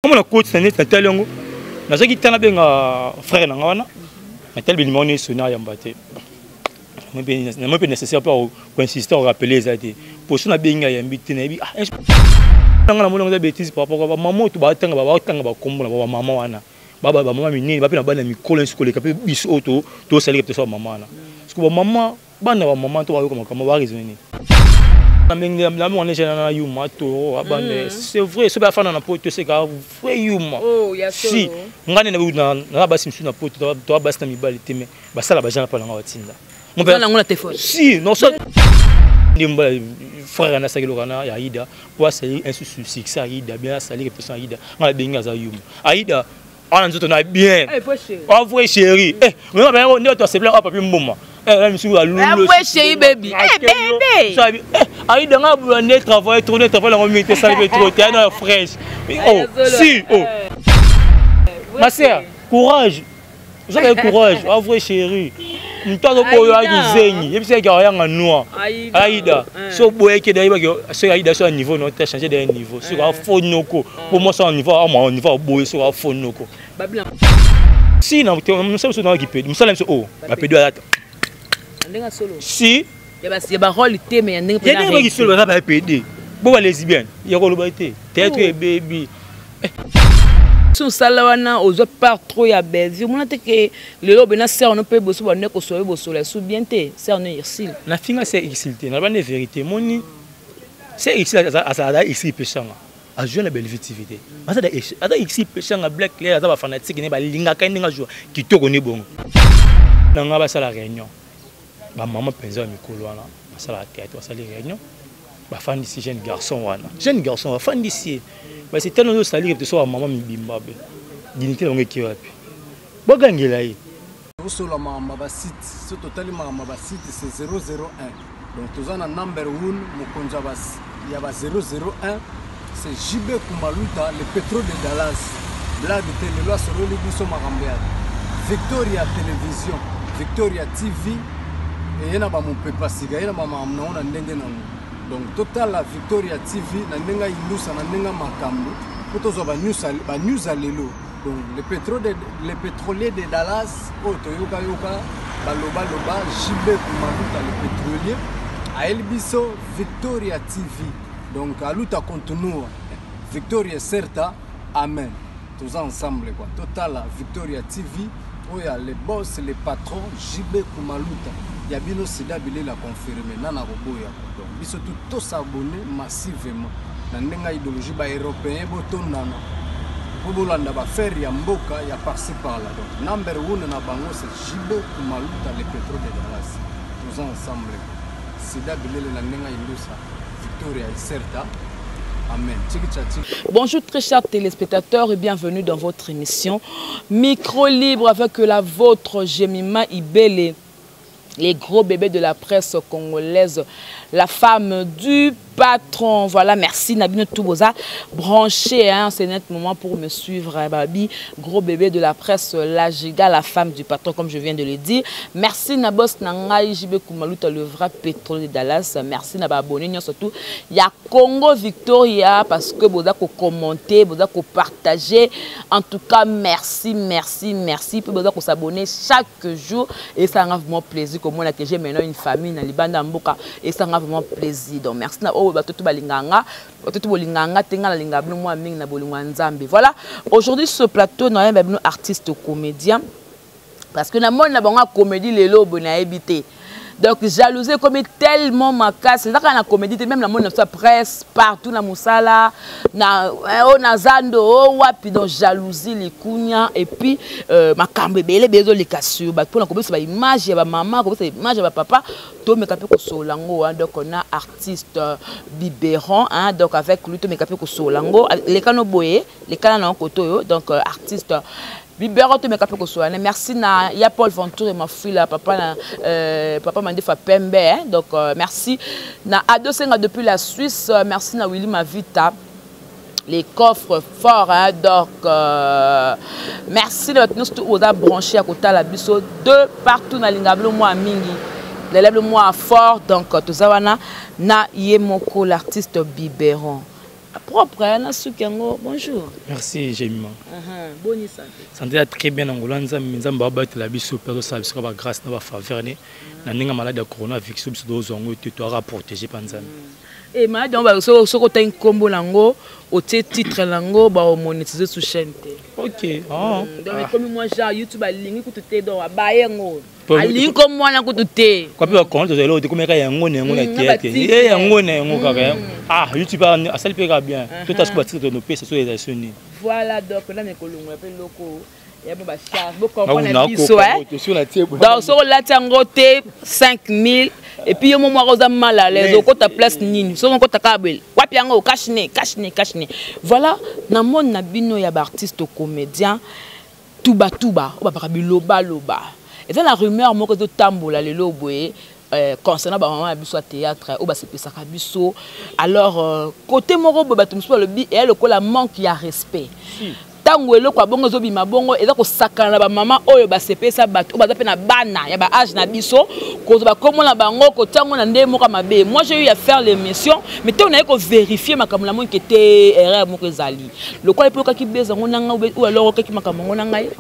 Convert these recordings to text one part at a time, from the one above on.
Koma na koti na neti natali yango, nazwaki ntan nabenga frère na nga wana, natali bilima wana esoni ayamba te. Namoni mpe nécessaire mpe koinsiste korapele eza te poso nabengi ayambi te. Nayebi ah, nanga namoni yango eza bétise par rapport bamama oyo batanga batanga bakombo na bamama wana, bamama minene bape na bana mikolo nyonso koleka mpe biso oyo tosalika biso bamama wana. Parce que bamama bana bamama to bayoka makambo baraisonne nini namona eza na yuma toro abande. C'est vrai, soki afanda na poto eseka vrai yuma. Oh, si ngai nde naza basi mosusu na poto, toa basi na mibali te, mais basala bajana mpa nanga batinda. Si non, so nde mbala frère na asaki eloko wana ya Aida po asali insusu succès. Aida bien asali réputation. Aida ngai nabengi aza yuma. Aida wana nzoto na bien, oh, vrai chéri. Eh, nde bato asepela awa papi mboma na misusu. Alulu chéri baby, eh bébé. Aida nga bula nde travail trop, nde travail yango mingi te, esali mpe trop te na fraîche. Oh si, oh ma sœur, courage, ozalaki courage. Ah, vrai chéri, moto azoboyo akizengi yebisaki ayanga noir. Aida so oboyaki ayebaki soki Aida so ya niveau no te, change de niveau soki afo noko po mwasi ya niveau ama niveau aboye soki afo noko. Si na mosala biso nawaki pedi mosala biso oyo bapedi alata. Si ya barole te, mais ya ndenge ya ndenge bakisolo baza bapede bo balesbienne ya koloba te, théâtre ebebi. So osala wana ozwa part trop ya Bellevue, omona te ke lelo obena sœur no mpe boso bande kosola bosola esu bien te, sœur no Ursile? Nafinga sœur Ursile te, naloba nde vérité. Moni sœur Ursile aza Ursile Peshanga azwa na Bellevue TV te, aza Ursile Peshanga Black Claire, aza bafanatique ne balingaka ye ndenge azwa kitoko nde bongo. Na nga basala réunion, bamama mpenza ya mikolo wana basalaka théâtre, basali réunion, bafandisi jeune garçon wana. Jeune garçon bafandisi ye, basi tano ozosali repetition ya mama mibimba be dignité na bango eke wapi? Bogangela ye. Tosola makambo ya basite. So totali makambo ya basite, c'est 001. Donc toza na number 1, mokonzi ya ba 001, c'est JB Kumaluta, le pétrole de Dallas. Blague te, lelo asololi biso makambo ya Victoria Télévision, Victoria TV eye na bamopepa sika, ye na bamakambo nango na ndenge nango. Donc totala Victoria TV na ndenge ayindusa na ndenge makambo mpo tozwa banews ya lelo. Donc le pétrolier de Dallas oyo toyokayoka balobaloba, JB Kumaluta le pétrolier ayeli biso Victoria TV. Donc aluta continua, victoria certa, amen. Toza ensemble quoi. Totala Victoria TV oyo ya le boss, le patron JB Kumaluta ya bino sida bilela confirme nana koboya. Donc biso tu tosabonner massivement na ndenge ya idéologie. Baeuropéen botondana mpo bolanda baaffaire ya mboka ya par-ci par-là. Donc number one na bango, c'est JB Kumaluta le pétrole de Dallas. Toza ensemble, sida bilele na ndenge ya indusa victoria iserta, amen. Bonjour très chers téléspectateurs et bienvenue dans votre émission Micro Libre avec la vôtre Jemima Ibele, les gros bébés de la presse congolaise, la femme du patron. Voilà, merci na bino tout boza branché, hein, c'est net moment pour me suivre. Hein, Babi, gros bébé de la presse, la giga, la femme du patron, comme je viens de le dire. Merci na boss na ngai JB Kumaluta, le vrai pétrole de Dallas. Merci na abonné surtout. Il y a Congo Victoria parce que boza ko commenter, boza ko partager. En tout cas, merci, merci, merci. Puis boza ko s'abonner chaque jour et ça m'a vraiment plaisir comme moi que j'ai maintenant une famille na libanda mboka et ça m'a vraiment plaisir. Donc merci na oyo bato balinganga, bato bolinganga te, nga nalinga bino mwa mingi na bolingo ya Nzambe. Voilà, aujourd'hui ce plateau na yamba bino artiste comédien parce que na moni na bango comédie lelo boye nayebi te. Donc jalousie ekomi tellement makasi, eza kaka na comédie te, même na moni na biso ya presse, partout na mosala na oyo na zando o wapi. Donc jalousie, likunya et puis makambo ebele ebele ezoleka sur bato mpona kobebisa baimage ya bamama, kobebisa image ya bapapa. Tomeka mpe kosolola yango. Donc on a artiste Biberon, hein, donc avec lui tomeka mpe kosolola yango. Lekano boye, lekana na yango kote oyo. Donc artiste Biberon, tomeka mpe kosolola. Merci na ya Paul Ventour et Mafila, papa na papa Mandefa Pembe, hein. Donc merci na Ado Senga depuis la Suisse, merci na Willy Mavita les coffres forts, hein. Donc merci na bato nyonso to oza branché ya kotala biso de partout. Nalinga bino mwa mingi, nalela bino mwa fort. Donc toza wana na ye moko l'artiste Biberon. Propre na suki yango. Bonjour. Merci Jemima. Boni santé? Santé ya très bien na ngolo Nzambe. Nzambe abatela biso mpe azosala biso ba grâce na ba faveur ne na ndenge malade ya corona virus biso tozwa yango te, toyaka protéger mpa Nzambe. E malade yango, soki otangi nkombo nango, otie titre nango, baomonétise sur chaîne te. Ok. Oh. Donc ekomi mwa genre YouTube alingi kutu te, donc abaye yango, alingi komwana kutu te. Kwa mpe bakonte tozali oyo tekomeka yango na yango na théâtre ye yango na yango kaka. Ah, YouTube asali mpe kaka bien, to ta soki batitre tonopesa so ezali so nini. Voilà, donc nani ekolongola mpe eloko ya mo bacharge, bocomprendre biso. Donc soki olati yango te, 5000, et puis yo mo moko oza mal à l'aise, okota place nini? Soki okota kaka boye, wapi yango? Cache-nez, cache-nez, cache-nez. Voilà, na monde na bino ya baartiste comédien, tubatuba oyo babaka bilobaloba, eza na rumeur moko ezotambola lelo boye concernant bamama na biso ya théâtre oyo basepesaka biso. Alors côté moko boye, bato mosusu balobi eya lokola manque ya respect ntango eloko ya bongo ezobima bongo, eza kosakana na bamama oyo basepesa bato oyo baza mpe na bana ya baage na biso, kozwa bakombo na bango, kotia yango na nde moko ya mabe. Moi, j'ai eu à faire l'émission, mais ntango naye kovérifie makambo, namoni ke te, erreur moko ezali lokola mpe okaki beza yango na ngai ou alors okaki makambo yango na ngai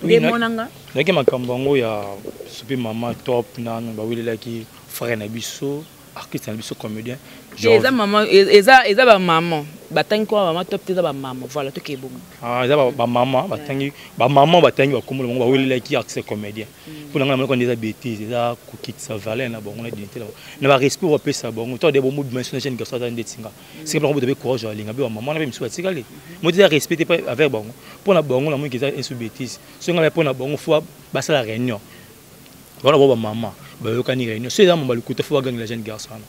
nde monanga. Nayaki makambo yango ya sopi mama top nano bawelelaki frère na biso, artiste na biso, comédien. Eza mama, eza bamama batangi koma mama top te, eza bamama. Voilà, toke bongo. Ah, eza bamama batangi, bamama batangi bakombo bango, bawelelaki artiste comédien. Mpo na ngai, namonaki eza bêtise, eza kokitisa valeur na bango na dignité na bango na barespect oyo bapesa bango. To de bongo dimension na jeune garçon aza ndeti nga, sika bango botobe courage alinga mpe bamama na mpe misusu batikali mo te, eza respect te avec bango. Mpo na bango, namoniki eza esu bêtise. Soki ngai, mpo na bango, faut basala réunion wana, bao bamama bayokani réunion. So eza mamba lokuta, faut bagangela jeune garçon wana,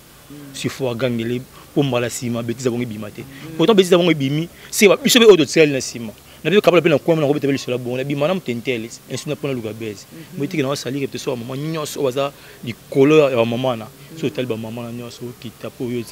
si faut agangele mpo mbala nsima bêtise ya bongo ebima te. Pourtant bêtise ya bongo ebimi, se biso mpe oyo totikali na nsima na biso kabala mpe na kwama na kobeta mpe lisolo bongo na bima na moto intele insu na mpona luka bese moitiki na basalike te. So bamama nyonso oyo baza likolo ya bamama wana, so otali bamama na nyonso okita mpo oyo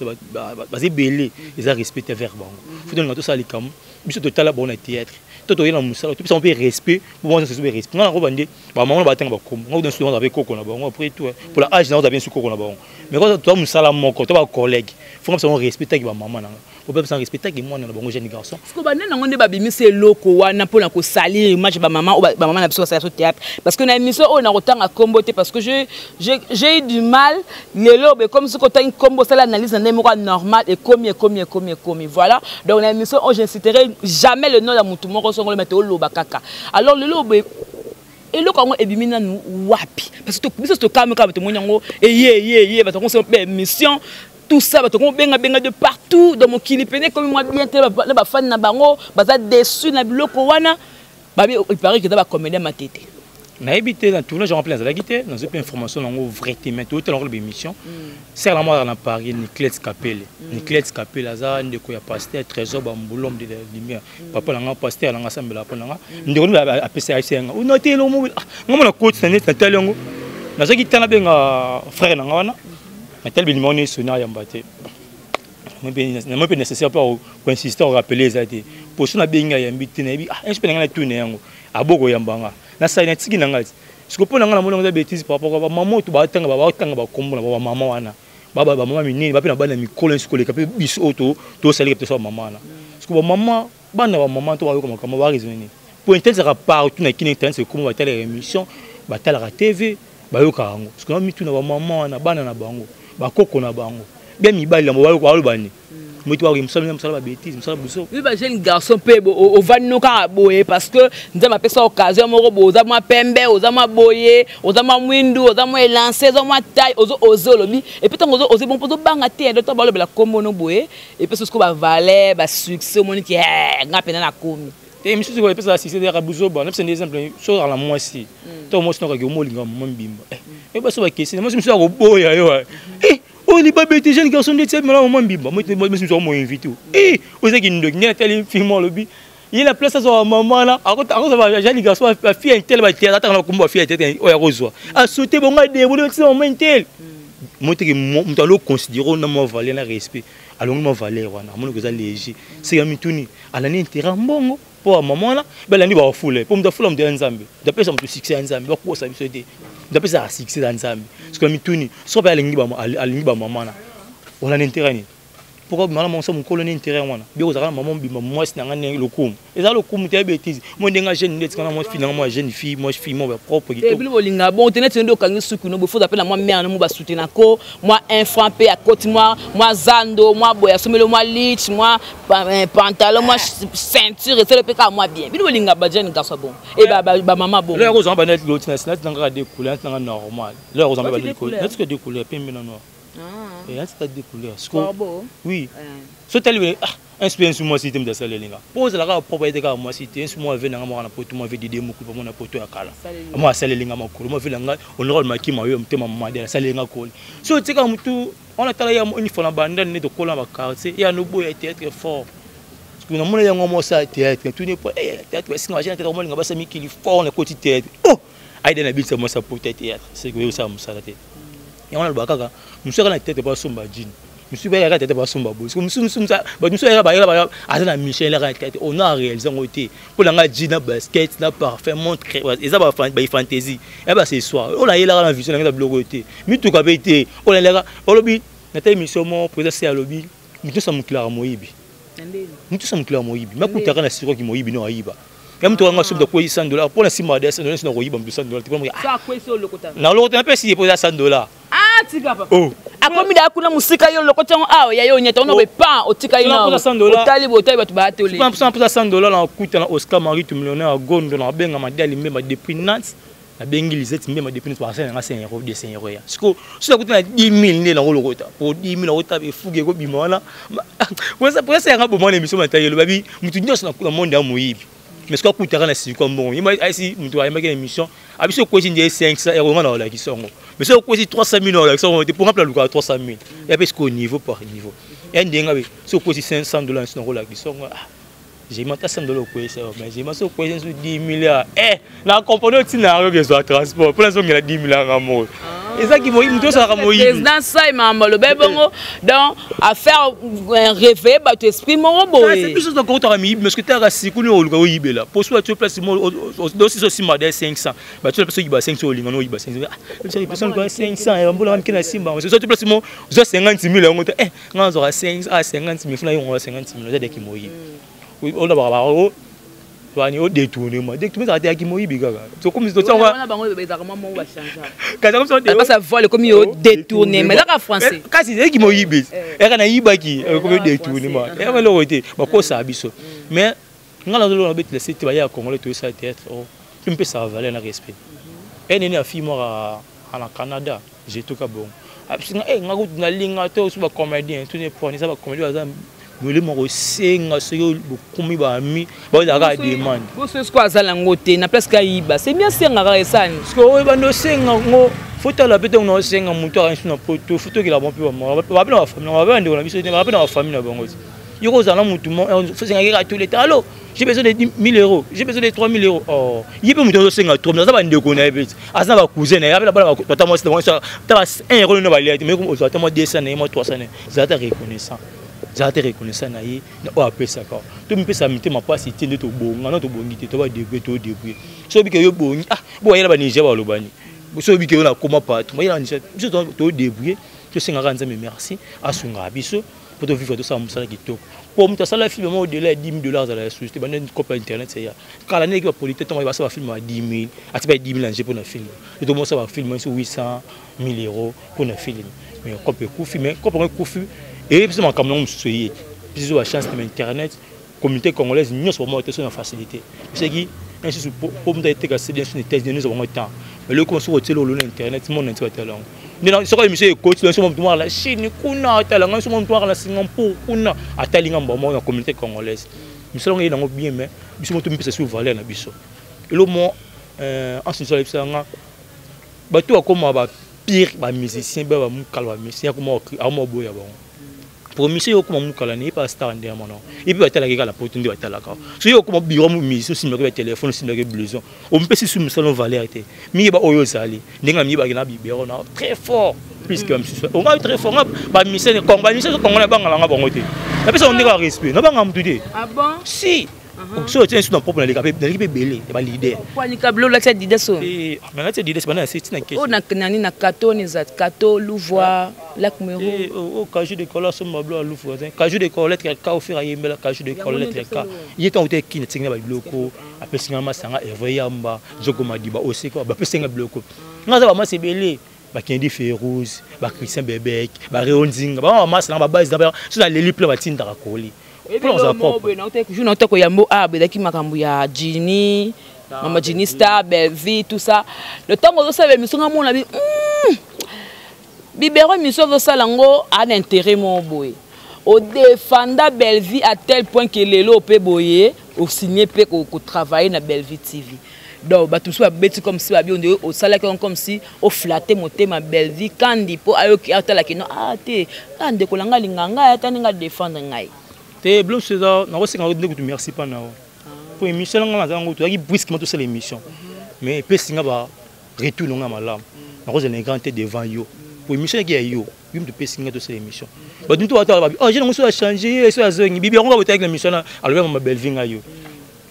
baza ebele, eza respect te vers bango. Faut tolinga tosala likambo, biso totala bango na théâtre to toye na mosala, topesa bango mpe respect po bango nyonso mpe respect. Nga nakoba nde bamama na batanga bakombo, nga nyonso mpe koko na bango. Après tout, pour la âge na oza bien su koko na bango, mais quand toza mosala moko to bacollègue, faut nga pesa bango respect taki bamama na nga, po pesa respect taki mwana na bango, jeune garçon. Parce que banani yango nde babimisa eloko wana mpona kosalir image bamama oyo, bamama na biso basala biso théâtre? Parce que na émission oyo nakotanga kombo te, parce que j'ai eu du mal lelo be, comme soki otangi kombo, osala analyse na ndenge moko normal, ekomi ekomi ekomi ekomi. Voilà, donc na émission oyo, je ne citerai jamais le nom ya motu moko songolo, mais tooloba kaka. Alors lelo boye, eloko yango ebimi nanu wapi? Parce que biso tokami kaka, tomoni yango eye eye eye, bato yango mpe émission, tout ça, bato kobenga benga de partout dans mokili pene ekomi mwa bien te na bafani na bango, baza déçu na biloko wana. Babi il paraît que eza bacomédien matete. Nayebi te, na tournage yango mpe nazalaki te, nazwi mpe information nango vrai te, mais toyotala yango bémission sere na moko na Paris, Niclet Kapele. Niclet Kapele aza ndeko ya pasteur Trésor Bambulombe de la Lumière, papa na nga, pasteur na nga, asambela mpo na nga. Ndeko nde apesa ayebisa yanga ono te eloko moko nga mona koti na neti natali yango, nazwaki ta nabenga frère na nga wana, natali bilima wana esoni ayamba te. Namoni mpe nécessaire mpe koinsiste, korappeler eza te. Po so nabengi, ayambi te, nayebi mpe na ngai natuna yango, abokoyamba nga, nasali natiki na ngai ti siko. Mpo na ngai, namoni yango eza bêtise par rapport bamama oyo batanga, batanga bakombo na bamama wana, bamama minene bape na bana mikolo nyonso koleka mpe biso oyo tosalika mpe tosa bamama wana. Siko bamama, bana bamama to bayoka makambo, baraisonne nini? Po internet ezalaka partout na kini, internet ekoma, batalaka émission, batalaka TV, bayokaka yango. Siko na mituna, bamama wana, bana na bango, bakoko na bango bien, mibali yango baloba nini? Moto bakoki mosala, mosala babêtise, mosala buso. Oui, bajeune garçon mpe ovandi no kaka boye, parce que Nzambe apesa occasion moko boye, oza mwa pembe, oza mwa boye, oza mwa mwindu, oza mwa élance, oza mwa taille, ozo ose olobi. Et puis ntango ozo ose bon, mpo ozobanga te to balobela kombo no boye, et puis soki bavaleur basuccès, omoni ke nga mpena nakomi. Te, misusu epesaka succès yaka buzoba. Napesa nde exemple: so ozala na mwasi to mwasi nokaki omolinga mama mbimba, e baso bakesi mwasi mosusu akoboya yo, oyo libabe te, jeune garçon ndeti amela mama mbimba, mwasi mosusu akomo invite oyo ezaki ndoki. Nde natali film, alobi ye na place azwa mama wana, akozwa jeune garçon, bafille intel batere, ataka na bakombo bafille intel oyo akozwa, asote bongo, adebole tina mama intel moteke. Moto alo considéré na mwa valeur na respect, alongi mwa valeur wana, amoni koza léger. Seka mituni alandi intérêt mbongo mpo ya mama wana, balandi bafula mpo moto afula moto ya Nzambe, moto apesa moto succès ya Nzambe, bakosa biso te, moto apesaka succès ya Nzambe. Soki mituni, soki mpe alingi bamama na olandi intérêt nini? Pourquoi mama monso mokolo ni intérêt wana bi kozala mama mobimba mwasi na ngai ndenge lokumu eza lokumu te ya bêtise moi ndenge jeune nde tikana moi fille na moi jeune fille moi fille moi propre kitoko eh, bino bolinga bon te neti nde okangi suki no bofoza mpe na mwa mère no basoutenako ko mwa un franc mpe akoti mwa mwa zando mwa boye asomeli mwa lich mwa eh, pantalon mwa ceinture esele mpe kaka mwa bien. Bino bolinga ba jeune garçon bon e ba mama bon. Lelo kozanga ba neti loti na neti nanga de couleur, neti nanga normal. Lelo kozanga ba neti de couleur pembe na noir. Ah. Et neti de couleur. Siko. Oui. So tali ah inspiré mwasi te mutu asaleli nga. Po ozala kaka propre ete kaka mwasi te, inspiré moi ave nanga moko na poto, moi ave Didier Mokulu mona poto ya kala. Moi asaleli nga makolo, moi ave nanga honorable Makima yo motema madela asaleli nga koli. So tika mutu on atala ya une fois na banda ne tokola ba quartier ya no boya théâtre fort. Parce que namona yango mosala théâtre, tout n'est pas eh théâtre basinga ba théâtre molinga basa mikili fort na koti théâtre. Oh aida na bilisa mwasi apota théâtre, c'est que osala mosala te. Yango nalobaka kaka mosu aka na théâtre basomba jean, mosusu bayaka tete basomba boye, mosusu mosusu bato mosusu bayaka bayaka aza na mission elaka na tete on a réalisé yango te. Mpo na nga jean na basket na parfum montre eza bafantaisie ya baccessoire oyo nayelaka na vision na ngai na biloko oyo te, mituka mpe te oyo nayelaka. Olobi na ta émission moko président se alobi moto nyonso amokilaka moyibi, moto nyonso amokilaka moyibi makutaka na sikoki moyibi no ayiba ya moto wanga soki akwei 100 $ mpo na nsima ya 100 $ na koyiba moto 100 $ te na lokota napesi ye mpo eza 100 $. Ah, tika papa. Oh. Akomi da kuna musika yo lokoti yango awa ya yo nyata ono be pan otika yo na otali bo otali bato ba tole. Mpo mpo 100 $ na kuta na Oscar Marie tu millionnaire ya Gondo na benga Madiali Mbemba depuis Nantes, nabengi Lisette Mbemba depuis Nantes basala nga 5 euros 200 euros ya siko soki nakuta na 10 000 nde nango lokota po 10 000 nakota efuki ekobima wana posa yanga boma na émission matayelo babi motu nyonso na monde ya moyibi, mais soki akutaka na siko mbongo yema asi moto ayembaki na émission abiso okwesi nde 500 euros nga na olakisa yango, mais soki okwesi 300 000 na olakisa yango te mpo nga mpe nalukaka 300 000 ya mpe sikoyo niveau par niveau ya ndenge abe soki okwesi 500 $ nsi nakolakisa yango. Ah, j'ai ata 100 $ okwesa, mais j'ai soki okwesi nso 10 000 eh na comprendre ntina yango kezwa transport mpo nazongela 10 000 yanga moko ezaki moyibi, moto osalaka moyibi. Président Sai Mamba lobe bongo donc affaire réveiller bato esprit moko boye. Biso tokotaka miyibi, mais soki talaka sikuni oluka oyibela po so batie place dosiso osimba de 500 batie place oyiba 500 olinga no oyiba 500 500 bambola mike na simba so place mo ozwa 50 000 yango te eh nga nazwaka 5 ah 50 000 funa yongo 50 000 eza deki moyibi oyo baka bako wani o détournement détournement ezalaka te yaki moyibi kaka. Wana bango ezalaka mwa moko bachange ça voile comme yo détournement ezalaka français. Kasi ezalaki moyibi eyaka nayibaki komi détournement eyaka eloko te bakosaka biso, mais nga nazolona betela se te baya congolais toyesala théâtre o mpe mpesaka valeur na respect e nene ya fille moko na Canada jetoka bongo abisinga e nga kutu nalinga te oso bacomédien tuni pone eza bacomédien baza molimo kosenga soki bokomi baami bazalaka ya demande. Boso siko aza yango te na place kayiba, c'est bien sengaka esani. Parce que oyo bando osenga ngo fotala mpe ntango na osenga moto akanisi na poto fotokela bango mpe bape na bafamille bape bandeko na biso te bape na bafamille na bango te yo kozala na motu fosengaki kaka tous les temps: allo, j'ai besoin de 1000 euros, j'ai besoin de 3000 euros. Oh, ye mpe moto azosenga 3000 aza bandeko na ye mpe aza na bacousin na ye ape na bana tata mwasi na bango ta ba 1 euro no balia te, mais ozwa ata mwa 200 na ye mwa 300 na ye, zala ta reconnaissant, zala te reconnaissant na ye na oyo apesaka to mipesa mitema mpasi te nde tobonga na tobongi te to badébrouille to débrouille so obike yo bongi ah bo bayela baniger balobani so obike yo nakoma patron bayela baniger biso to débrouille tosengaka Nzambe merci asungaka biso mpo tovivre tosala mosala kitoko mpo moto asala film moko au-delà ya 10 000 dollars azala ya susi te bande cope ya internet eya kala ndenge bapolite ntango basala bafilm ya 10 000 ati ba 10 000 anje mpona film totomosala bafilm so 800 000 euros mpona film, mais cope ekufi, mais cope yango ekufi eyebisa makambo yango mosusu eye biso bachance na internet communauté congolaise nyonso bamoko te so na facilité soki insusu po moto ayeteka cd nyonso na États-Unis nyonso bango temps mais lokomo soki otieli olo na internet monde entier batala yango nde soki émission ekoti soki moto moko na Chine kuna atala ngai, soki moto moko na Singapour kuna atali ngai mbamo na communauté congolaise misala yango eye nango bien, mais biso moto mipesa sur valeur na biso elo mo ansiso alebisa nga bato bakoma bapire bamusicien ba bamokala bamusicien akoma oboya bango promission yo okoma mokala na ye pa star nde ya mwana ye mpe batalaki kaka na poto nde batalaka so yo okoma bureau musicien osimbaki batelefone osimbaki blouson omipesi su mosala valeur te miyeba oyo ozali ndenge amiyebaki na bibero na très fort plus que bamisusu onga très fort nga bamusicien bamusicien congolais bangalanga bango te napesa bango ndenge ya respect nabanga motu te. Ah bon? Si. So otie su na propre, naleka mpe, naleki mpe ebele ya baleader. Kwanika bilo olati Adidas oyo. Mais nalati Adidas banda na se ntina kesi. Oyo nani na kato wana eza kato Louvois Lac Mero. O cajou de cola asomba bilo ya Louvois, cajou de cola, lettre K ofira ayembela cajou de cola, lettre K. Ye ntango te kini atingi na babiloko, apesinga masanga Herve Yamba Zogo Madiba oseko bapesinga biloko. Nga aza bamasi ebele, bakendi Ferouse, bachristien Bebek, bareo Nzinga, bama bamasi nanga babase na so naleli mpena batindaka koli mpona kozala propre. Jour nauta koyambo a belaki makambo ya Jini, mama Jini Star, Bellevie, tout ça. Le ntango ozosala émission, nga mona bi bibero émission ozosala yango ana intérêt moko boye, odefanda Bellevie à tel point que lelo mpe boye osigne mpe kotravaille na Bellevie TV. Donc bato mosusu babeti comme si babi onde osalaki yango comme si oflatte motema Bellevie Kandi mpo ayoki atalaki no ah te, ah ndeko na ngai alinga ngai ata ndenge adefendre ngai. Te, bilo mosusu eza nakosenga nde kutu merci mpa na yo po émission na ngai naza yango, tozalaki brusquement tosala émission, mais epesi nga ba retour na ngai malamu. Nakozala na grand te devant yo po émission yaki ya yo, yo moto epesi ngai tosala émission. Bato mito batala babi oh jeune yango so achange ye so azongi bibi yango botaki na émission na alobi mama Bellevie ngai yo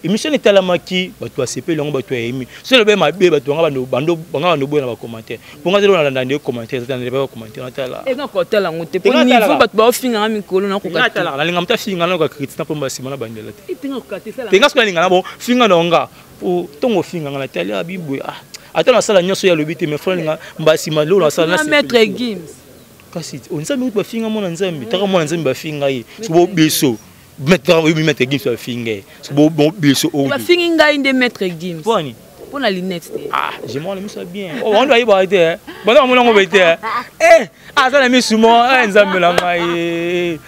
émission etalamaki, bato basepeli yango, bato bayemi so elobi mabe, bato banga bando banga boya na bacommentaire mpo nga zelo nalanda nde commentaire eza na bacommentaire natala. Eza kotala yango te po niveau bato baofinganga mikolo nakoka. Natalaka, nalinga moto afinga nanoka critique mpo basima na bandela te te. Nga soki nalinga na bo finga na nga po ntongo ofinganga natali abibwe ata nasala nyonso ye alobi te, mais fo nalinga mbasima lolo nasala. Na Maître Gims. Kasi nzambe kutu bafinga mwana nzambe, taka mwana nzambe bafinga ye, so bo biso maître, Maître Gims bafinga ye, so bo biso oyo. Bafingi ngai nde Maître Gims. Poni? Mpo na lunette te. Ah, je mona miso bien. Oh, wando ayebaka te, banda bamona yango boye te. Eh, aza na misu mo nzambe na ngai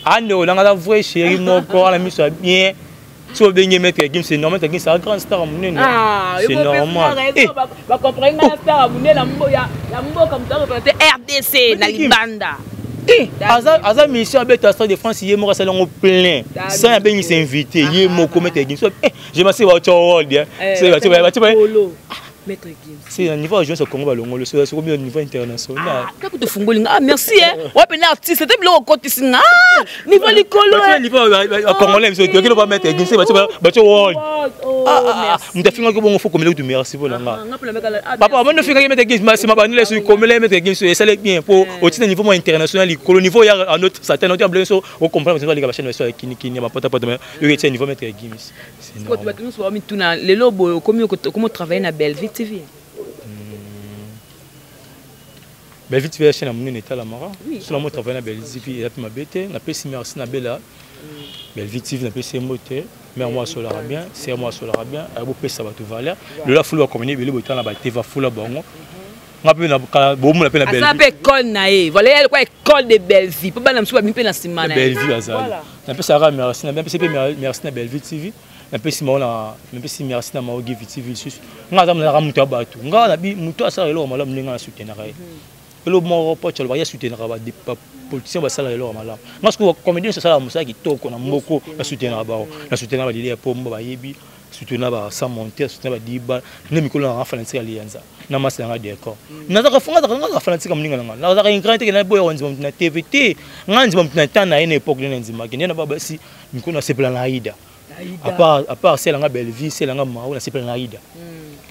andeko nanga aza vrai chéri moko ana miso ya bien. So obenge Maître Gims, c'est normal. Maître Gims c'est un grand star monene, c'est normal. Bacomprendre nga na star ya monene ya mboka, moto areprésente RDC na libanda. Aza mission abeta Stade de France, ye moko asali yango plein sans abengisa invité, ye moko Maître Gims. Je masi baotya world. Maître Gims. C'est un niveau ya jeunesse Congo balongolo, c'est combien au niveau international. Kaka tofungoli nga, ah merci hein, wapi na artiste te biloko okotisi nga niveau likolo. Niveau congolais biso tokilo ba Maître Gims bato world. Moto afingaki bongo, fo komela kutu merci mpo na nga papa abandi ofingaki Maître Gims, nsima bandela soki komela Maître Gims esali bien po otina niveau mo international likolo, niveau ya en autre certain autre blé so ocomprendre bato baleka bachaîne baso ya kinikini ya bapotapota, mais oyo etia niveau Maître Gims, c'est normal. Bato nyonso bamituna lelo boye okomi okomi otravaille na Bellevie TV. Bellevie TV ya chaîne ya monene etalamaka so na mo travaille na Bellevie TV eza mpe mabe te. Napesi merci na bela Bellevie TV, napesi ye mbote. Mare mo asolaka bien, ser mo asolaka bien, ayebopesa bato valeur. Lelo afulu bakomene ebele botala na batv afula bango, nga mpe bomona mpe na Aza mpe école na ye, voilà, ye lokwa école de Bellevie mpo bana mosusu babimi mpe na nsima na ye. Bellevie bazali, napesaka merci, napesi mpe merci na Bellevie TV, napesi mao na napesi merci na Mao Givi TV lisusu. Nga aza monaka moto ya bato, nga nabi moto asala eloko malamu ndenge nga nasoutenaka ye. Eloko moko po alobaka, ye asoutenaka bapoliticien basalaka eloko malamu. Nga sikoyo comédien nyonso asalaka mosala kitoko na mboko, nasoutenaka bango, nasoutenaka balili ya pomba bayebi, surtout na ba sans monter, surtout na badiba nde mikolo nanga fanatique ya liyanza na masi nanga décor. Nazaka ngazaka fanatique ya moninga nanga, nazaka ingrat te na boya kondima moto na TV te. Nga ndima moto na temps na ye na époque nde nandimaki nde na babasi mikolo nasepela na Aida, à part selanga Bellevie, selanga Mao, nasepela na Aida.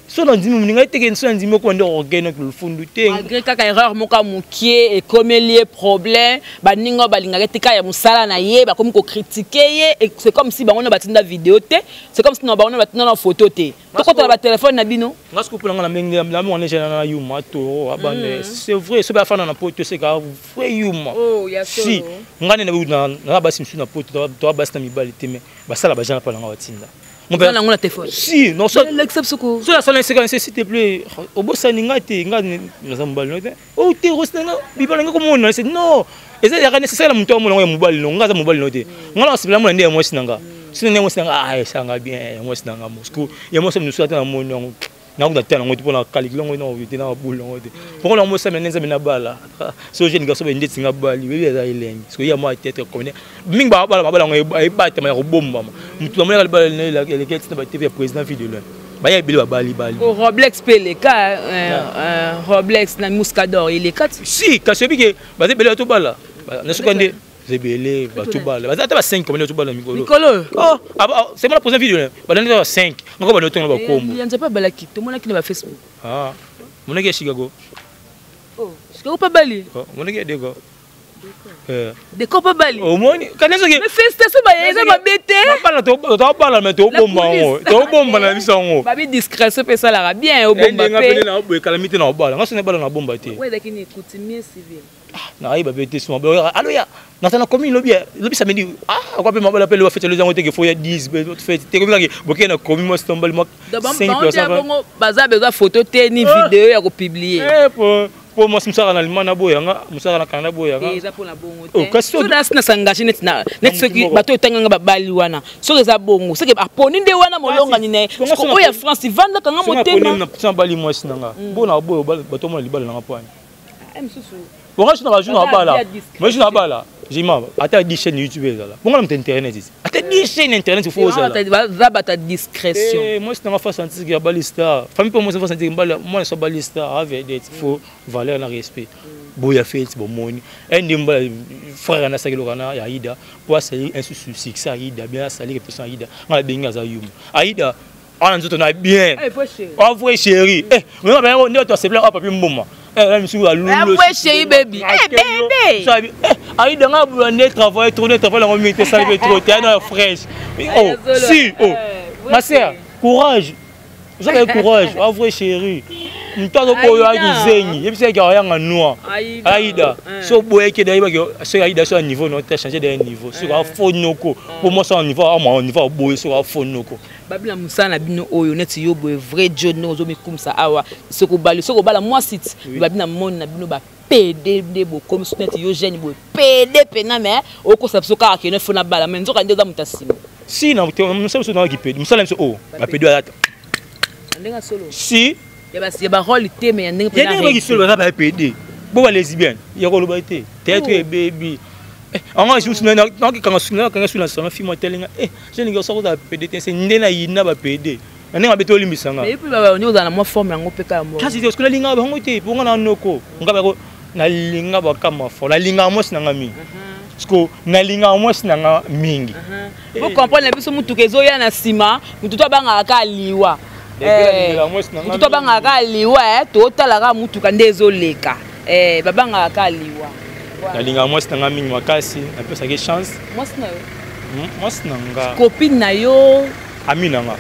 So nandimi moninga eteke, so nandimi okoma nde orgueil noki lofundu te. Malgré kaka erreur moko ya mokie ekomeli ye problème, baninga oyo balingaka etika ya mosala na ye bakomi kocritiquer ye. C'est comme si bango na batinda video te, c'est comme si na bango na batinda na photo te. Tokota na batelefone na bino. Nga sikoyo mpona nga na ndenge namona eza na yuma toro abane, c'est vrai, soki afanda na poto seka vrai yuma. Si nga nde naza basi mosusu na poto, toa basi na mibali te, mais basala bajana mpa nanga batinda. Nango na telefone. Si non, so lekisa biso ko. So nasala esika nse, s'il te plaît, obosani nga te, nga naza mobali no te. O te rosinanga bibala nga komona se non, eza yaka nécessaire na moto amona ngo ya mobali no. Nga aza mobali no te, nga na asepela mona nde ya mwasi na nga, sino nde ya mwasi na nga, ah, esanga bien ya mwasi na nga mosco ya mwasi mosusu ata na moni yango nakuta te yango te mpona calcul yango na te na babulu yango te mpo na mosami na nzambe na bala. So jeune garçon ndeti nga bali oyebi aza elengi soki ya mwa tete combien mingi babala babala yango ebatama ya kobombama motu namonaka libala eleki ntina batv ya président vie de loin baya ebele babali bali. Roblex mpe eleka, Roblex na Muscador eleka. Si kasi oyebi ke baza ebele bato bala na suka nde. Ebele bato bala baza ata ba 5 combien bato bala mikolo. Mikolo. Oh, ah, ah, c'est moi la prochaine vidéo. Balandi ba 5. Ngoko bando tonga ba kombo. Ya nzapa balaki, tomonaki na ba Facebook. Ah. Monaki ya Chicago. Oh, Chicago pa bali. Oh, monaki ya Deko. Eh. Deko pa bali. Omoni, kana soki. Mais félicitations ba eza mabe te. Bala to to bala mais to bomba ngo. To bomba na biso ngo. Babi discrétion pe salaka bien obomba pe. Ndenge na boye kala mite na obala. Ngaso na bala na bomba te. Ouais, dakini coutumier civil. Ah, nayeba pe te suma alo ya naza na commune lobi lobi samedi, ah, akwa pe mabala pe loba fete lobi te ke fo ya 10 fete te komi kaki boke na commune moi tombali moi 5 personnes bongo baza besoin photo te ni vidéo ya ko publier. Eh, po mwasi mosaka na lima na boyanga mosaka na Canada boyanga. Eza mpona bongo te. So nasi na s'engage neti na neti soki bato otanganga babali wana, soki eza bongo, soki aponi nde wana molongani na ye oyo ya France vandaka nga motema. Bali mwasi na nga bona boyo bato mona libala nanga poani bonga so na bajour na bala moi na bala jima ata 10 chaîne YouTube ezala bonga na moto internet esi ata 10 chaîne internet fo ozala. Baza bato ya discrétion. Mwasi nanga fa sentir ya bali star, famille mpe mwasi fa sentir mbala mwana so bali star a vedette, faut valeur na respect boya fete bomoni ende mbala frère na asaki eloko na ya Aida po asali un succès. Aida bien asali réputation. Aida nga nabengi aza yuma. Aida ana nzoto na bien, ah, vrai chéri. Eh, nga ba nde to asepela papi mboma, eh, la misusu alulu. Vrai chéri, baby, eh bébé. Eh, Aida nga boya nde travail trop, nde travail yango mingi te, sali pe trop te ana fraîche. Oh si, oh ma sœur, courage, ozaka courage. Ah, vrai chéri, moto azoboyo ayaki zengi yebisaki ayanga noir. Aida so boyaki dayebaki soki Aida so ya niveau no te, change de niveau soki afo noko po mwasi ya niveau ama niveau aboye soki afo noko. Babila mosala na bino oyo neti yo boye, vrai jo ndenge ozomikumisa awa, soki obali, soki obala mwasi ti babi na moni na bino bapede nde bokomi so neti yo jeune boye pede pena, mais okosa biso kaka keno fo na bala, mais nzoka nde oza moto ya nsima. Si na mosala biso nawaki pede, mosala biso oyo bapede aza ndenge solo. Si. Ya barole te, mais ya ndenge. Ya ndenge bakisolo baza bapede bo balesbienne ya koloba te, théâtre ebebi anga lisusu nakikanga nakanga su na salon film atelenga jeune garçon kozala pede te, se nde nayina bapede na ndenge mabe te, olimbisanga. Ozala na mwa forme yango mpe kaka. Kasi te, parce nalingaka bango te, mpo nga na noko nga bako nalinga bakama fort, nalingaka mwasi na nga mingi, parce que nalingaka mwasi na nga mingi. Bocomprendre na biso, mutuka ezoya na nsima, mutu to abangaka kaka liwa, mutu to abangaka kaka liwa, totalaka mutuka nde ezoleka, babangaka kaka liwa. Nalingaka mwasi na nga mingi makasi, napesaki chance. Mwasi na yo? Mwasi na nga. Copine na yo. Ami na nga,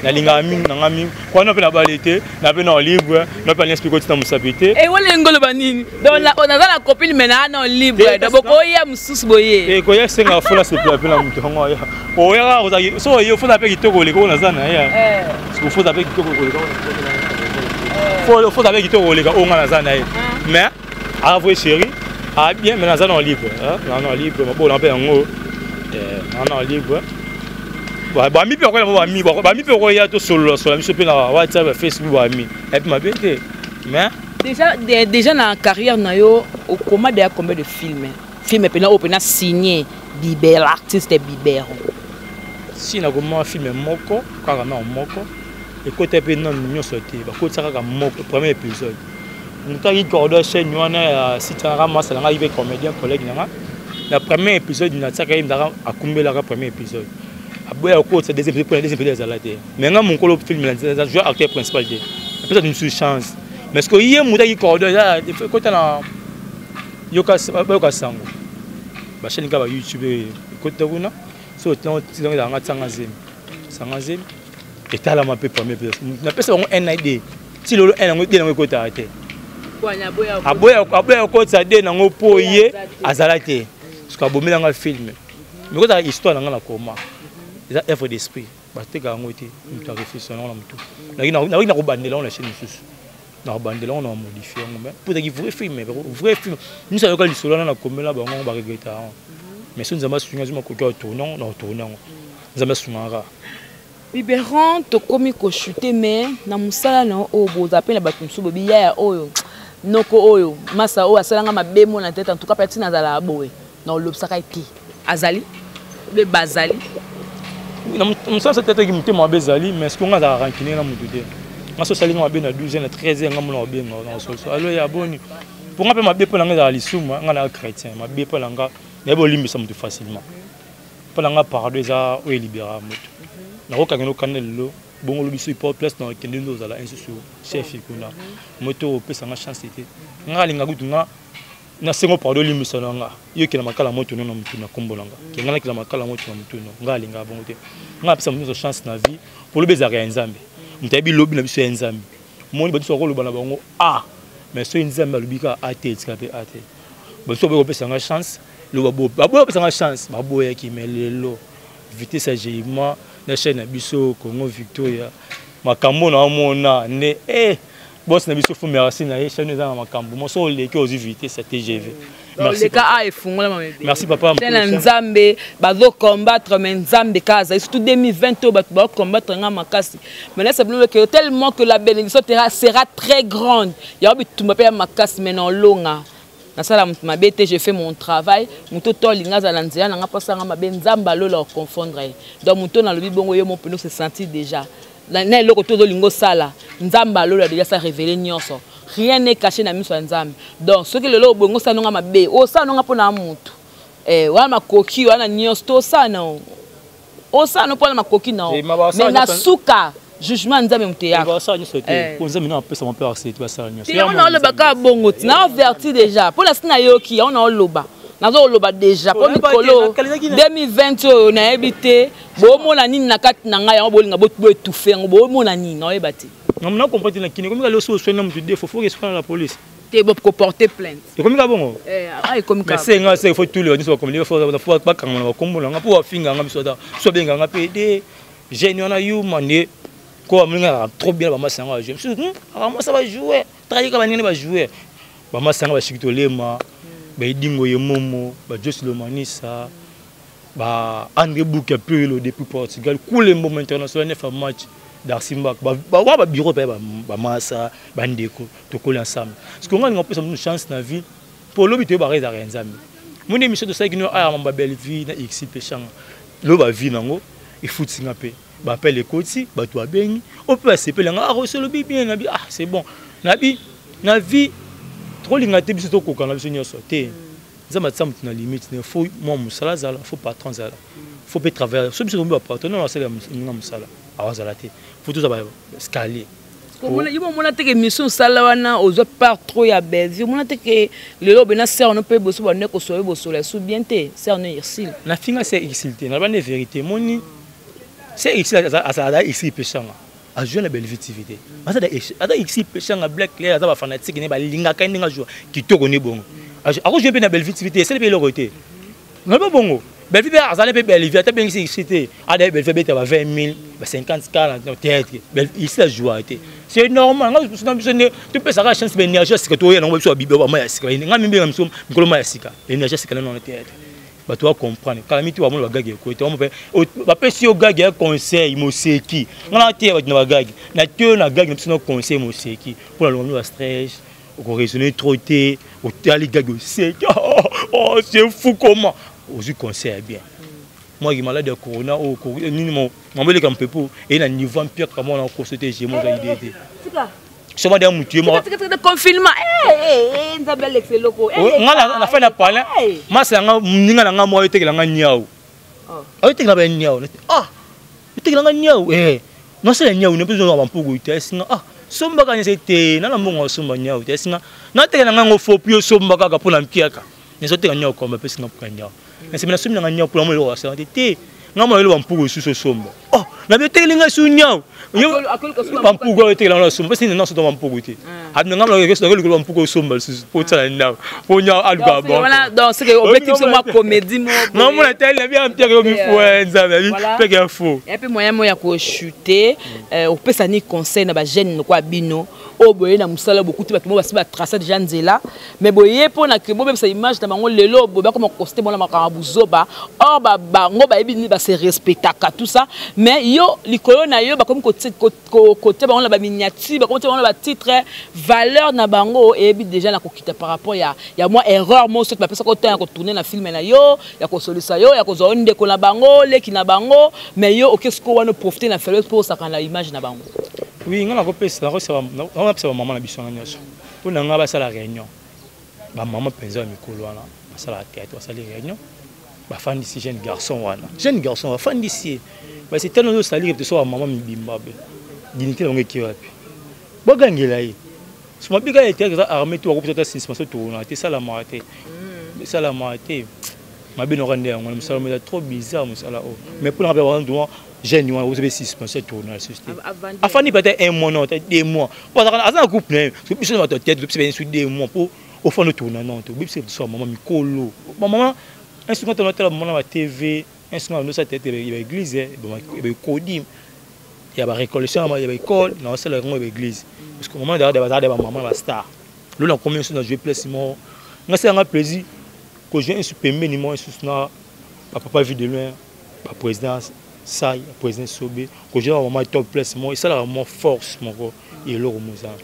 nalingaka mingi na nga mingi kwana mpe nabali te, na mpe na libre, na mpe alliance mpe kotina mosapi te. Wana elingi oloba nini? Donc naza na copine mais naa na libre, donc bokoya mosusu boye? Koya esenga fola sepela mpe na moto yango aya oya kaka kozalaki so oye ofoza mpe kitoko koleka oyo naza na ye, ofoza mpe kitoko koleka, ofoza mpe kitoko koleka oyo nga naza na ye, mais ah, vrai chéri, ah bien, mais naza na libre, naza na libre mabola mpe yango naza na libre. Bami mpe okoya, bami bami mpe okoya tosolola sola biso mpe na WhatsApp, Facebook, bami epi mabe te, mais Déjà na carrière na yo okoma deya combien de films, film mpena oyo mpena signé Biber, l'artiste Biberon? Si, nakoma film moko kaka na moko, ekota mpe nanu nyonso te, bakotisa kaka moko, premier épisode. Moto aki cordo chaîne wana ya site nanga, masala ngai mpe comédien collègue nanga, na premier épisode natiaka ye ndaka akumbelaka premier épisode, aboya kokotisa deuxième épisode mpona deuxième épisode ezala te. Mais nga mokolo film naza joueur acteur principal te, apesa mosusu chance, mais ce que ye moto aki cordo ekota na bayoka sango bachaîne kaka ba YouTube ekota kuna, so ezalanga tianga zemi sanga zemi etalama mpe premier épisode napesa bango nid ti lelo n yango de nango ekotaka te, aboya kokotisa de nango mpo ye azala te, parce que abomelanga film. Mais kozala histoire na nga na koma eza œuvre d'esprit, bateka yango te, moto aréfléchir yango na motu. Nakoki na kobandela yango na chaîne mosusu, na kobandela yango na modifie yango, mais mpo ezalaki vrai film, vrai film nyonso ayoka lisolo wana nakomela bango, baregreta yango. Mais so Nzambe asungi, azwi makoki ya tourne yango, na kotourne yango, Nzambe asungaka. Biberon, tokomi kochute, mais na mosala na oyo boza mpe na bato mosusu bobi yaya oyo, noko oyo, masa oyo asalanga mabe mo na tete, en tout cas mpe ntina azalaka boye na olobisaka ye te, azali mpe bazali. Na mosala so teteki motema mabe ezali, mais soki nga azalaka rancunier na motu te, nga so osalinga mabe na 12 na 13 nga mona obenga na solution alo ya boni mpo nga mpe mabe mpo na nga ezala lisumu. Nga na chrétien, mabe mpo na nga. Nayebi olimbisa moto facilement. Mpo na nga, pardon eza oyo elibéraka moto. Nakokanga nokanda lelo bongo, lobi soki po place na okende nde ozala insusu chef kuna, moto opesanga chance te. Nga alinga kutu nga nasengo pardon, olimbisa na nga, yo okela makala moto no na motu na nkombo na nga, ke nga nakela makala moto na motu no. Nga alingaka bongo te. Nga apesa moto nyonso chance na vie, po lobi ezalaka ya Nzambe. Moto ayebi lobi na biso ya Nzambe. Moni bato bakoloba na bango a, mais soki Nzambe alobi kaka a te, etika mpe a te. Bato baboyi kopesa nga chance, baboyi kopesa nga chance, baboyaki. Mais lelo vitesse ya Jemima na chaîne na biso Congo Victoria, makambo na omona nde eh boss na biso, faut merci na ye. Chaîne eza na makambo moso oleki, ozwi vitesse ya TGV. Merci a efungola mama. Merci papa. Na Nzambe bazocombattre, mais Nzambe kaka azali. Surtout 2020 oyo, bato bazocombattre nga makasi, mais nasa bino que tellement que la bénédiction sera très grande. Yango bitumba mpe ya makasi, mais na olonga. Nasala moto mabe te, je fais mon travail. Moto to alinga azala na nzela na nga mpo asanga mabe, Nzambe alola oconfondre ye. Donc moto nalobi bongo, ye mo mpena se sentir déjà na eloko to ozolinga osala, Nzambe alola déjà sa révélé nyonso. Rien n'est caché na miso ya Nzambe. Donc soki lelo obongi osala nonga mabe, osala nonga mpona motu wana makoki wana nyonso to osala na osala no mpona makoki na, mais na suka jugement Nzambe moto eyaka. Nyonso te, po Nzambe na apesa mpe asete basala nyonso. Yango naoloba kaka bongo ti na averti déjà, mpo na si nayoki yango, naoloba, nazoloba déjà mpo mikolo 2020 oyo nayebi te bomona nini na kati na ngai. Yango bolinga boétouffe yango, bomona nini naoyeba te. Na comprendre te, na kini ekomi kaka lelo, so oswani na motu defo, faut eswana na police. Te, bokoporte plainte. Ekomi kaka bongo. Ekomi. Kaka se nga se faut tous les nyonso bakomeli, faut bakanga na bakombo na nga mpo bafinga nga. Biso ata so babenga nga mpe de jeune wana yuma nde ko bamingaka trop bien. Bamasi yango bajouer mosusu, bamasa bajouer trayika, baningani bajouer, bamasi yanga bashiki tolema, baedingo ye momo, bajosi lomanisa, ba André Bouka Pirlo depuis Portugal, Koulembo international nef match, Darcy Mbak, ba ba bureau pe ba masa bandeko, tokoli ensemble. Parce que nga ngopesa une chance na vie, po lobi toyeba ezalaka ya Nzambe. Moni émission tosalaki no aya mamba belle vie na xi peshanga, lo ba vie nango efuti nga mpe baappel ekoti, bato babengi oyo mpe basepeli yanga. Ah, osolobi bien nabi, ah c'est bon nabi. Na vie tokolinga te, biso tokoka na biso nyonso te. Nzambe atia moto na limite ne, faut mwa mosala azala, faut patron azala, faut mpe travailler. So biso tokomi bapatron non, asala ninga mosala awazala te, faut toza baescalier. Yo omona teke émission osala wana, ozwa part trop ya Bellevue. Omona teke lelo obena sœur no mpe boso bande kosola bosola esu bien te, sœur no Ursile. Nafinga sœur Ursile te, naloba nde vérité. Moni sœur Ursile azala Ursile peshanga ajoue na Bellevue TV te. Aza Ursile peshanga Black Claire, aza bafanatike ne balingaka ye ndenge ajoue kitoko nde bongo. Akojoue mpe na Bellevue TV te, esali mpe eloko te. Naloba bongo, Bellevue mpe azali mpe Bellevue, ata bengisi Ursile te. Ada Bellevue abeta ba 20 000, ba 50 k na théâtre, Ursile ajoua te, c'est normal. Nga biso na biso nde topesaka chance, baénergie ya sika toya nango biso bama ya sika. Nga mibenga biso mikolo ma ya sika, énergie ya sika nano na théâtre. Bato bacomprendre kala miti, bamona bagage ekoyi te, bapesi yo gage ya conseil moseki. Nga na teya bato na bagage na te, na gage na biso na conseil moseki mpo na longa bino bastress. Okoraisonner trop te, otali gage, oseki, oh c'est fou, comment ozwi conseil ya bien. Mwaki malade ya corona oyo nini, mambo eleka mpepo eye na niveau mpiaka mwana koso te, jemo oza idée te, soma deya mutu ye moko. Confinement, Nzambe alekisa eloko. Nga na fin na palin masa yanga, ninga na nga moko ayotekela nga niau, ayotekela ba niau. Ah, otekela nga niau, nasala niau ne mpe ozonga bampuku te. Esinga ah, sombaka nyonso te, nana mbongo asomba niau te. Esinga natekela nga ngo fo pi osomba kaka mpo na mpiaka nyonso, oteka niau komba apesi nga mpoka niau. Nasemi nasomi nanga niau mpona mo eloko asala te te. Nga mona eloko bampuku lisusu osomba, oh nabi otekeli ngai su niau bampuku oyo otekela nga nasomba mpesi nina soto bampuku te. Abi nga mona likolo bampuku osomba lisusu po otisala ndako po niau aluka. Nga mona tali nabi ampiaka yo mifu ya Nzambe abi mpiaka ya fo. Mpe moyen mo ya kochute, opesa ni conseil na bajeune lokola bino oyo boye na mosala, bokuti bato mo basi batrace déjà nzela, mais boye mpona ke bobebisa image na bango. Lelo boye bakoma koste mona makambo buzoba, or bango bayebi nini, base respectaka tout ça. Mais yo likolo na yo bakomi kotia bango na baminiature, bakomi kotia bango na batitre, valeur na bango eyebi déjà na kokita par rapport ya mwa erreur mo soki bapesaka otan ya kotourne na film na yo, ya kosolisa yo, ya kozwa yo ndeko na bango, leki na bango, mais yo oke sikoyo wana oprofite na faiblesse mpo osaka na image na bango. Oui, nga nakopesa bamama na biso wana nyonso mpo na nga basala réunion, bamama mpenza ya mikolo wana. Basalaka théâtre, basali réunion, bafandisi jeune garçon wana. Jeune garçon bafandisi ye, basi tano ozosali repetition ya mama mibimba be, dignité na bango eke wapi? Bogangela ye. So mabika ya théâtre eza armé to bakopesa ta suspension, tourna te, esalamaka te, esalamaka te. Mabe noka nde yango, mosala mo eza trop bizarre, mosala oyo. Mais mpona mpe wana jeune wana ozobe suspension, tourna lisusu te. Afandi peut-être un mois, non, peut-être 2 mois, po aza na groupe na ye. So biso na bato ya théâtre, topesa biso 2 mois mpo ofanda otourna. Non, te, obebisa biso ya mama mikolo, bamama insunga tona tala mama na ba TV insunga nosala théâtre ya baéglise, ya baekodi, ya barécollection, ya baécole, na osala yango ya baéglise, parce que mama bazala de bamama na bastar. Lelo nakomi nyonso na jouer place moko, nga salanga plaisir kojouer insu pembeni moko lisusu na bapapa Vie de Loin, baprésident Sai, président Sobe, kojouer na bamama top place moko esalaka mwa force moko. Eloko mozala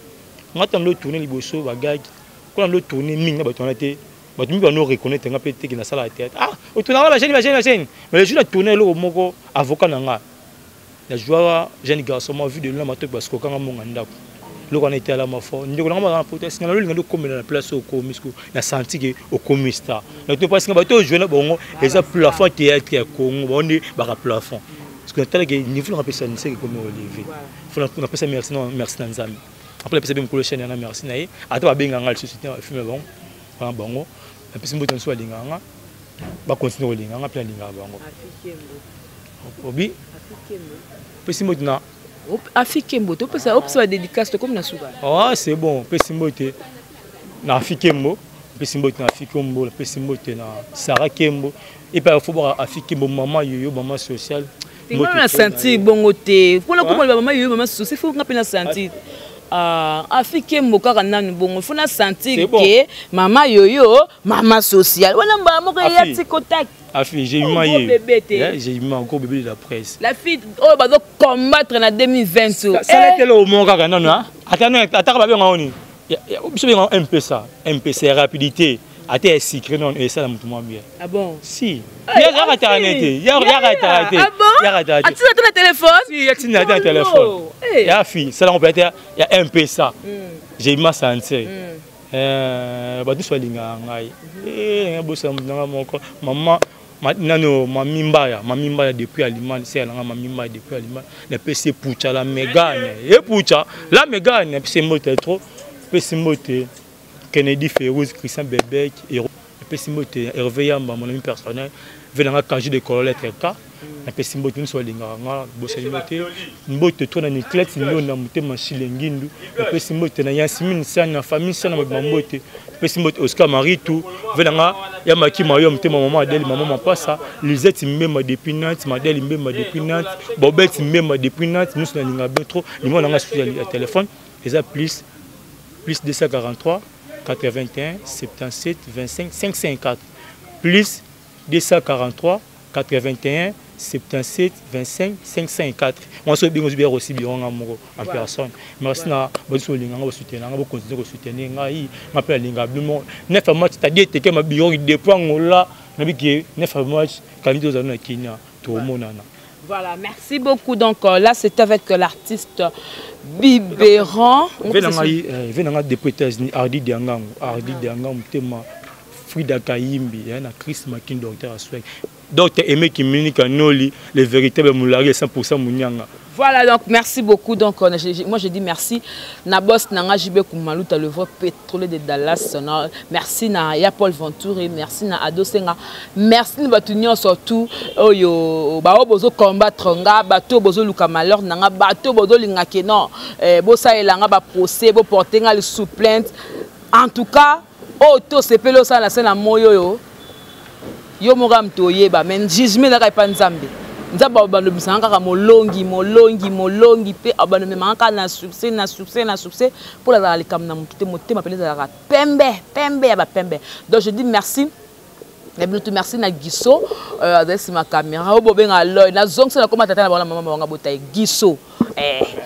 nga ntango tourne liboso bagage mpona ndo tourne mingi na bato wana te, bato mingi bano reconnaître nga mpe teke nasalaka théâtre. Ah, otournaka bajeune, bajeune, bajeune. Mais le jour na tourne eloko moko, avocat na nga, na jouaka jeune garçon mwa Vue de Loin, matoki basikokanga monga ndako. Eloko wana etalama fort. Ndeko nanga bazala na poto, esinga nalolinga nde okomela na place oyo okomi siko na senti ke okomi star na to, parce que bato oyo na bango eza plafond. Théâtre ya Congo, bango nde baka plafond, parce que natalaki niveau nanga apesa niseke ekomi relevé. Fo napesa merci, merci na Nzambe. Après napesa mpe mokolo chaîne yana, merci na ye. Ata babenganga lisusu te, bafilme bango wana, bango napesi mbote. Mosusu balingaka nga, bacontinue kolingaka nga mpe nalingaka bango. Obi pesi mbote na Afi Kembo, topesa, opesa badédicace, tokomi na suka. Ah, c'est bon. Pesi mbote na Afi Kembo, pesi mbote na Afi Kembo, pesi mbote na Sara Kembo epe fo baka Afi Kembo, mama yoyo, mama sociale. Tingana na sentir bongo te mpona komona bamama yoyo, mama sociale, fo nga mpe na sentir. Ah, Afi Kembo kaka nanu bongo, fo na sentir ke mama yoyo, mama sociale wana, mbala moko eya ti contact. Afi, j'ai eu ma bébé te. J'ai eu encore bébé de la presse. La fille oyo bazo combattre na 2020. Sala tele au moko kaka nanu ata ataka babenga oni biso benga MPSA, MPC rapidité, ata ya sucré non, esala motu mwa bien. Ah bon? Si, yaka tara nete, yaka tara te, yaka tara te. Atina te na téléphone. Si, yatina te na téléphone. Ya fi sala ngo peut-être ya MPSA, j'ai eu ma santé. Bato nyonso balingaka ngai, bosala motu nanga moko mama nano mami Mbaya, mami Mbaya depuis Allemagne, se nanga mami Mbaya depuis Allemagne. Napesi epucha la Megane, epucha la Megane, napesi mbote trop. Napesi mbote Kennedy Ferouz, Christian Bebek, napesi mbote Hervé Yamba, mon ami personnel, ve nanga Kanji de color lettre K. Napesi mbote nyonso balingaka nga, bosali mbote, mbote to na Niclete Ndonda, motema Shile Ngindu. Napesi mbote na Yasimine Sani, na famille Sani mobima mbote. Napesi mbote Oscar Maritu, ve nanga ya Maki Mayo, motema mama Adele, mama Mapasa, Lisette Mbemba depuis Nantes, Madele Mbemba depuis Nantes, Bobette Mbemba depuis Nantes. Nyonso nalingaka bien trop. Numéro nanga susu ya téléphone eza plus 243 81 77 25 554, plus 243 81 77 25 504. Mwasi oyo bengi ozobiya kosi bironga moko en personne. Merci na bato olinganga, bosoutenir nga, bocontinue kosoutenir ngai. Nga mpe nalingaka bino. Neuf match tadi eteke mabirongi depuis Angola, nabiki neuf match kandi tozali na Kenya, tomonana. Voilà, merci beaucoup. Donc là, c'est avec l'artiste Biberon. Ve nanga depuis États-Unis, Ardi Diangango, Ardi Diangango, motema Frida Kayimbi, na Chris Makin, docteur Aswek, docteur Aimé Kimini Kanoli, le véritable Moulari 100% Munyanga. Voilà, donc merci beaucoup. Donc, moi je dis merci. Na boss nanga JB Koumalouta, le vrai pétrolier de Dallas. Merci na Ya Paul Ventouri, merci na Ado Senga. Merci na bato surtout oyo ba bozo combattre nga, bato bozo luka malheur nanga, bato bozo linga ke non, eh, bosa elanga ba procès, bo porter nga sous plainte. En tout cas, oh to sepelo sala na na moyo yo. Yo moko moto oyeba, mais jugement ezaka epa Nzambe. Nzambe abalomisaka kaka molongi, molongi, molongi mpe abanomemaka kaka na succès, na succès, na succès, mpo nazala likambo na motu te. Motema pene ezalaka pembe, pembe ya bapembe. Donc je dis merci na bino tu, merci na Giso, azali nsima caméra oyo bobenga loy. Nazongisa nakoma tata na bango na mama bango botaye Giso.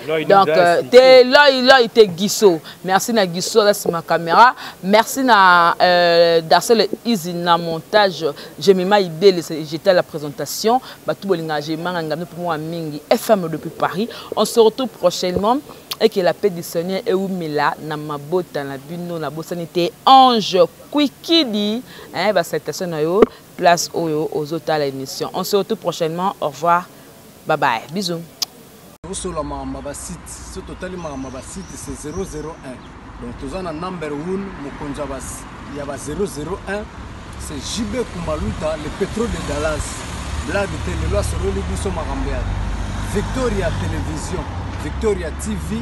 Donc te loi loi te Guisso, merci na Guisso aza nsima caméra, merci na Darcel Easy na montage, Jemima Ibele, j'étais à la présentation. Bato bolingaka Jemanga Ngambi mpo mwa mingi FM depuis Paris. On se retrouve prochainement et que la paix du Seigneur eumela na mabota na bino. Nabosani te Ange Kwikidi, hein, basalutation na yo place oyo ozotala émission. On se retrouve prochainement, au revoir, bye bye, bisous. Tosola makambo ya basite. So totali makambo ya basite, c'est 001. Donc toza na number 1, mokonzi ya ba 001, c'est JB Kumaluta, le pétrole de Dallas. Blague te, lelo asololi biso makambo ya Victoria Télévision, Victoria TV.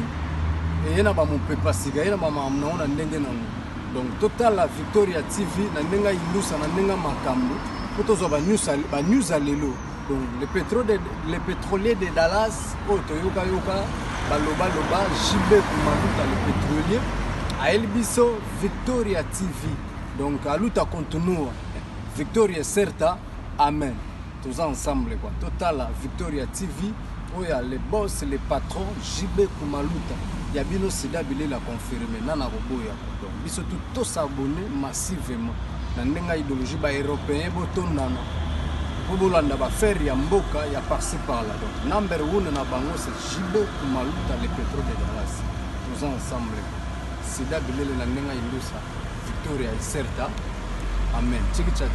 Eye na bamopepa sika, ye na bamakambo nango na ndenge nango. Donc totala Victoria TV na ndenge ayindusa, na ndenge makambo, mpo tozwa banews ya lelo. Donc le pétrolier de Dallas oyo toyokayoka balobaloba, JB Kumaluta le pétrolier ayeli biso Victoria TV. Donc aluta continua, victoria certa, amen. Toza ensemble quoi. Totala Victoria TV oyo ya le boss, le patron JB Kumaluta ya bino, sida bilela confirme nana koboya. Donc biso tu tos'abonner massivement na ndenge ya idéologie. Baeuropéen botondana mpo bolanda baaffaire ya mboka ya par-ci par-là. Donc number one na bango, c'est JB Kumaluta, le pétrole de Dallas. Toza ensemble, sida bilele na ndenge ya indusa, victoria ecerta, amen. Chiki cha.